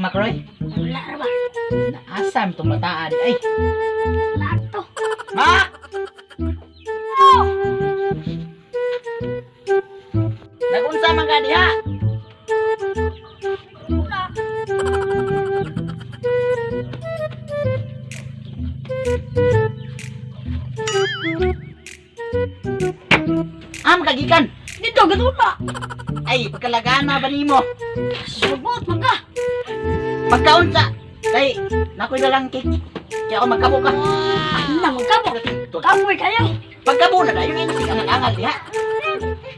Makroy. Wala ra ba? Naasam itong bataan. Ay! Wala to. Mak! Oh! Nagunsa man ka diha? Wala. Am kagikan. Dito ganun ba? Ay, pagkalagana ba nimo? Subot man ka. Pagkaunsa. Kay nakoy dalang cake. Kaya ako magkabo ka. Ay na magkabo. Kamoy kayo. Pagkabo na dayon ay angal-angal diha.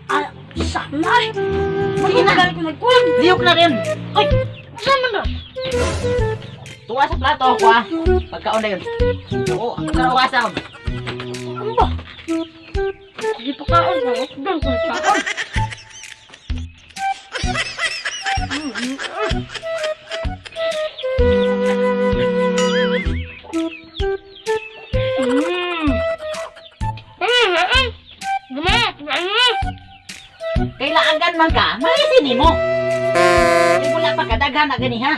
Ah, sana ay. Sige na. Magkakagal ko nagkuhan. Liyok na rin. Ay, saan man na? Tuwa sa plato ko ah. Pagkaon na yun. Oo, ang karawasan. Ano ba? Hindi pa kaon ko. Doon ko nagkaon. Kailangan man ka, malisin mo. Kay wala pa kadaghan na gani ha.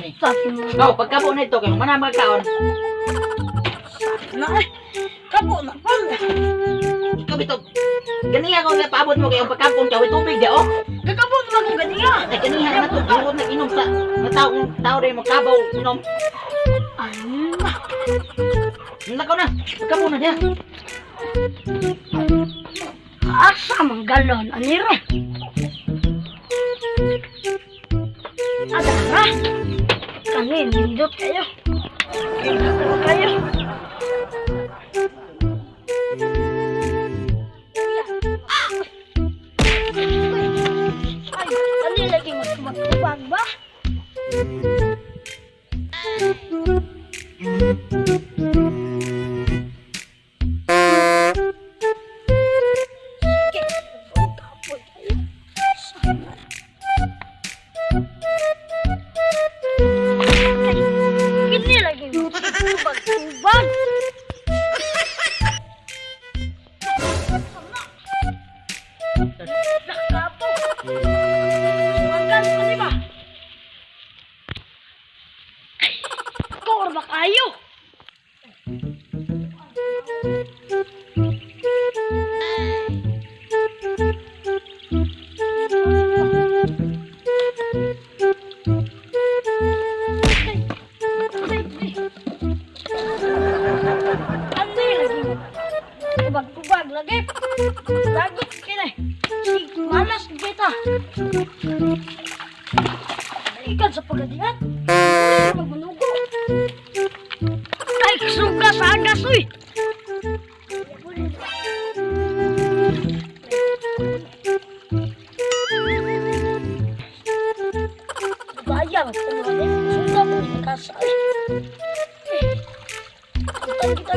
Ikaw, pagkabo na ito, kay mana magkaon. Na ay. Kabo na pala. Ikaw bito. Ganiha ko na paabot mo kay ang pagkampong kay tubig di oh. Kakabo na lang kung ganiya. Ay ganiha na to, duhot nag inom sa nga tao, tao rin mo kabaw inom. Ay, Nakaw na, pagkabo na diha. asa mang galon anira. Adara. Kani nindot kayo. Nindot kayo. Ay, ani lagi magtubag ba? Kini lagi tubag-tubag. Nakapo. Suwagan pa di ba? Ay, kor ba kayo? Ano lagi? Tubag-tubag lagi. Lagot kini. Si malas kita. Balikan sa pagadian. Uli magmanugo. Ay, suga sa agas, uy. Bayang, suga po sa kasa. Kita kita.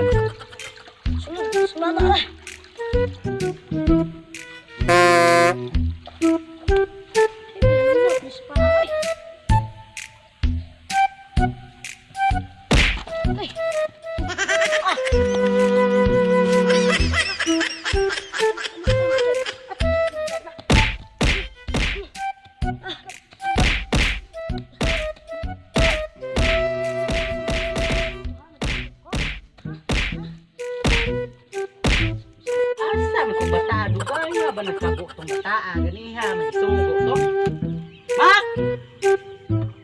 Sunod, sunod na. Ay. Ah. Asa man kong bata, dugay nga ba nagkabo tong bataa ganiha, magsugo to. Mak!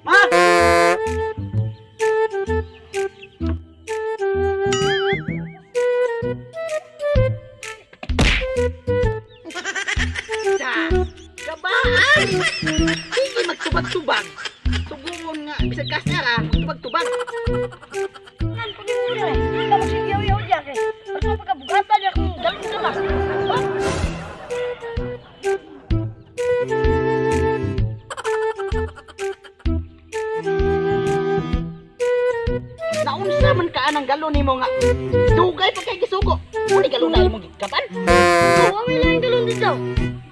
Mak! Sa kabaan! Sige magtubag-tubag. Suguon nga bisag kasara, magtubag-tubag. Nan pag-iwala eh. Ikaw magsigiyaw-yaw diyan eh. Basta pagkabugatan niya kung dalawang dala. Oh! Naunsa man ka anang galon nimo nga dugay pa kay gisugo. Uni galon na imong gikaban. Oh, ang ilang galon dito.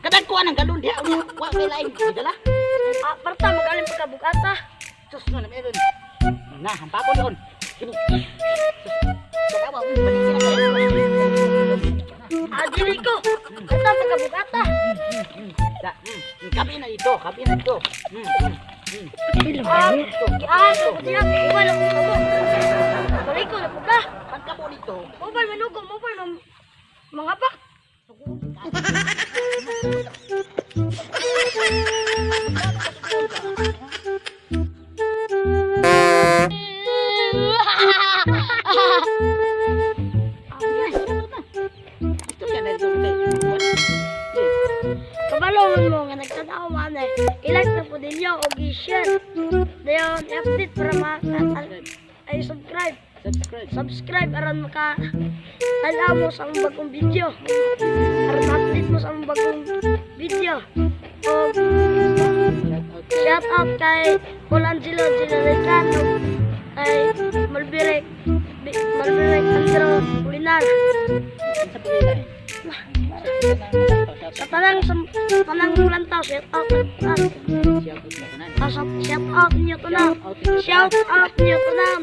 Kadag ko anang galon diha unya wa kay lain gidala. Ah, parta magaling pagkabugata. Sus no na meron. Na hampakon yon. Kini. Sus. Dalawa uy balik na kayo. Ah, dili ko. Parta pagkabugata. Da, Kabi na ito, kabi na ito. Ah, ah, sa diya, mobile ako kabo. Balik ko na po ka. Pagkabo dito. Mobile manugo, mobile mga bak. Ito yan na ito. Kabalo mo nga nagtanaw man eh. I-like na po ninyo o i-share. Dayon, i-update para maka ay subscribe. Subscribe. Subscribe aron maka tanaw mo sa among bagong video. Aron ma-update mo sa among bagong video. O Shout out. shout out kay Paul Angelo Genericano, kay Malbirek Malbirek Andro Ulinar. Sa pagkain. Sa tanang sa tanang lantaw, shout out. Shout out na tanan. Ah, shout out niyo tanan. Shout out niyo tanan.